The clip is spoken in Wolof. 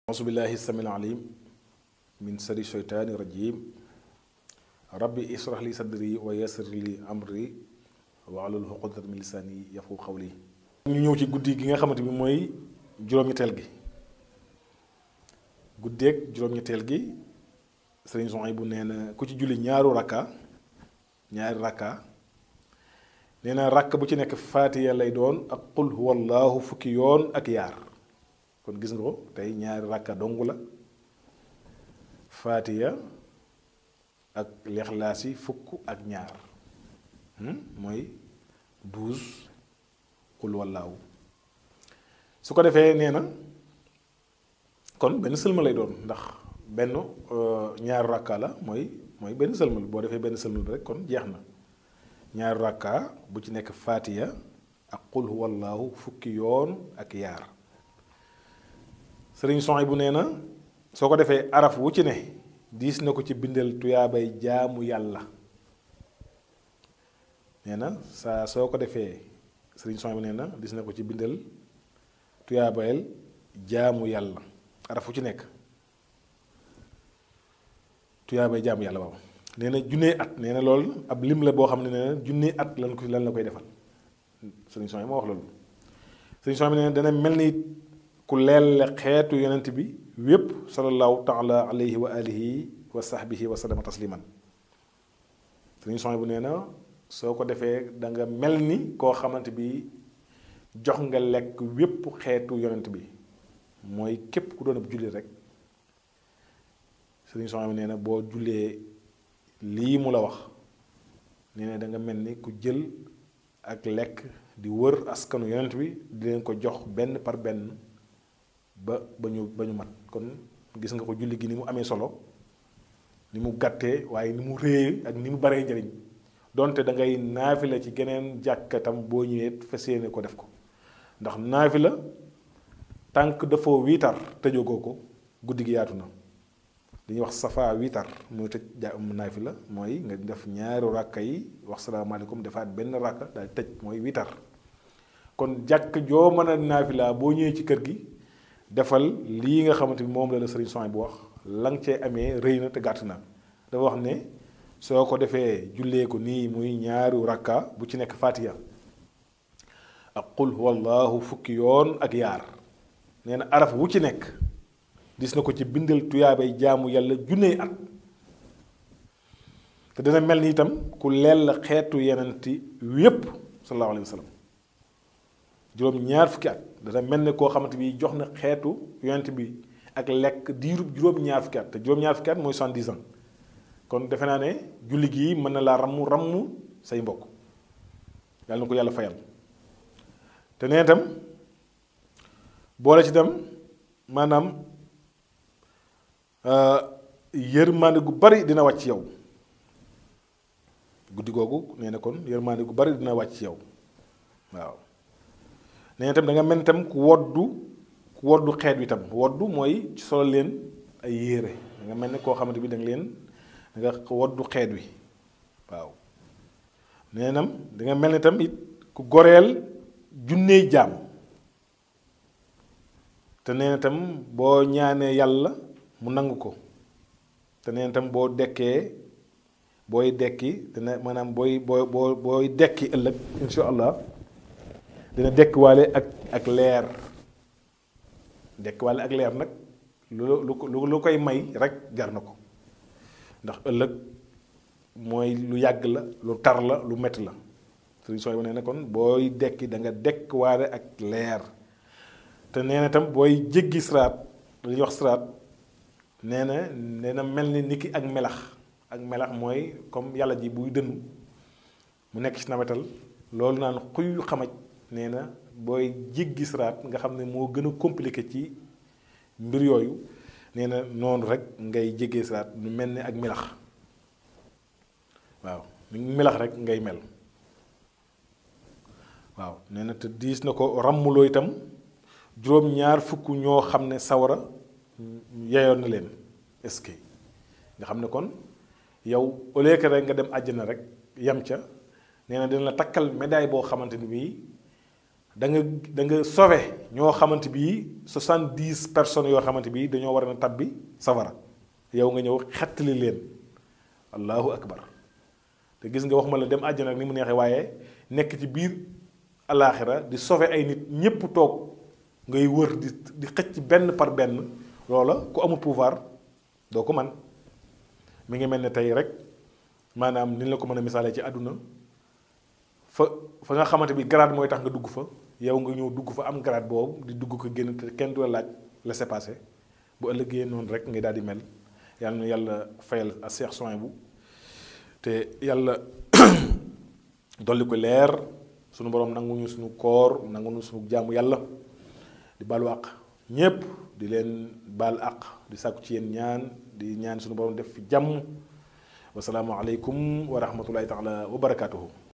auzu billahi samil alim min sari sheytaani rajim rabbi israh li sadri wa yassir li amri wahlul uqdatan min lisaani yafqahu qawli. ñu ñëw ci guddi gi nga xamante bi mooy juróom-ñetteel gi guddeeg juróom-ñetteel gi sëriñ Souhaïbou nee na ku ci julli ñaari rakka nee na rakk bu ci nekk faatiya lay doon ak qul huwallahu fukki yoon ak yaar. kon gis nga ko tey ñaari rakka dong la faatiya ak lexlaas yi fukk ak ñaar mooy 12 qul wallaahu su ko defee nee na kon benn sëlmal lay doon ndax benn ñaari rakka la mooy benn sëlmal boo defee benn sëlmal bi rek kon jeex na ñaari rakka bu ci nekk faatiya ak qul wallaahu fukki yoon ak yaar. sëriñ Souhaïbou nee na soo ko defee araf wu ci ne diis na ko ci bindal tuyaabay jaamu yàlla nee na saa soo ko defee sëriñ Souhaïbou nee na diis na ko ci bindal tuyaabayal jaamu yàlla araf wu ci nekk tuyaabay jaamu yàlla waaw nee na junnee at nee na loolu ab lim la boo xam ne nee na junnee at lan la koy defal sëriñ Souhaïbou moo wax loolu sëriñ Souhaïbou nee na dana mel ni ku leelle xeetu yonent bi wépp sallallahu taala alayhi wa alihi wa sahbihi wa sallama tasliman sëriñ Souhaïbou nee na soo ko defee da nga mel ni koo xamante bi jox nga lekk wépp xeetu yonent bi mooy képp ku doon ab julli rek sëriñ Souhaïbou nee na boo jullee lii mu la wax nee na da nga mel ni ku jël ak lekk di wër askanu yonent bi di leen ko jox benn par benn ba ñu mat kon gis nga ko julli gi ni mu amee solo ni mu gàttee waaye ni mu réyee ak ni mu baree njëriñ donte da ngay naafila ci geneen jàkkatam boo ñëwee fas yéene ko def ko ndax naafila tànk dafa wiitar tëjogoo ko guddi gi yaatu na li ñuy wax safa wiitar mooy tëj naafila mooy nga def ñaari ràkka yi wax salaamaaleykum defaat benn ràkka daal tëj mooy wiitar kon jàkk joo mën a naafila boo ñëwee ci kër gi defal lii nga xamante ni moom la sëriñ Souhaïbou bu wax la nga cee amee rëy na te gàtt na dafa wax ne soo ko defee jullee ko nii muy ñaari rakka bu ci nekk faatiya ak qul huwallahu fukki yoon ak yaar nee na araf wu ci nekk gis na ko ci bindal tuyaabay jaamu yàlla junney at te dana mel ni itam ku leel xeetu yenenti yépp sallallahu alayhi wa sallam juróom ñaar fukki at dana mel ne koo xamante bi jox na xeetu yonent bi ak lekk diirub juróom ñaar fukki at te juróom ñaar fukki at mooy 70 ans kon defe naa ne julli gii mën na laa rammu say mbokk yàlla na ko yàlla fayal te nee itam boole ci itam maanaam yërmande gu bari dina wàcc yow guddi googu nee na kon yërmande gu bari dina wàcc yow waaw nee na itam da nga mel itam ku woddu xeet wi itam woddu mooy solo leen ay yére da nga mel ne koo xamante bi da nga woddu xeet wi waaw nee na da nga mel ne itam it ku goreel junney jaam te nee na itam boo ñaanee yàlla mu nangu ko te nee na itam boo dekki dina maanaam booy dekki ëllëg insha allah dina dekkiwaale ak leer dekkiwaale ak leer nag lu koy may rek jar na ko ndax ëllëg mooy lu yàgg la lu tar la lu metti la sëriñ Souhaïbou nee na kon booy dekki da nga dekkiwaale ak leer te nee na itam booy jéggi siraat li ñuy wax siraat nee na mel ni niki ak melax mooy comme yàlla ji buy dënnu mu nekk ci nawetal loolu naan xuy xamaj nee na booy jéggi siraat nga xam ne moo gën a compliqué ci mbir yooyu nee na noonu rek ngay jéggee siraat nu mel ni ak melax waaw melax rek ngay mel waaw nee na te diis na ko ràmmuloo itam juróom-ñaar fukk ñoo xam ne sawara yeyoon na leen est-ce que nga xam ne kon yow au lieu que rek nga dem àjjana rek yam ca nee na dina la takkal médaille boo xamante ni bii da nga sauvé ñoo xamante bii 70 personnes yoo xamante bii dañoo war a tabbi safara yow nga ñëw xettali leen allahu akbar te gis nga wax ma la dem àjjana ni mu neexee waaye nekk ci biir alaaxira di sauvé ay nit ñépp toog ngay wër di xëcc benn par benn loola ku amul pouvoir doo ko man mi ngi mel ne tey rek maanaam ni la ko mën a misaalee ci àdduna fa nga xamante bi grade mooy tax nga dugg fa yow nga ñëw dugg fa am grade boobu di dugg ko génn te kenn du la laaj laissez-passer bu ëllëgee noonu rek ngay daal di mel yàlla na yàlla fayal a Cheikh Souhaïbou te yàlla dolli ko leer sunu borom nanguñu suñu koor nanguñu suñu jaamu yàlla di baalu àq ñépp di leen baal àq di sàkku ci yéen ñaan di ñaan suñu borom def fi jàmm wasalaamu aleykum wa rahmatullahi taala wa barakatuhu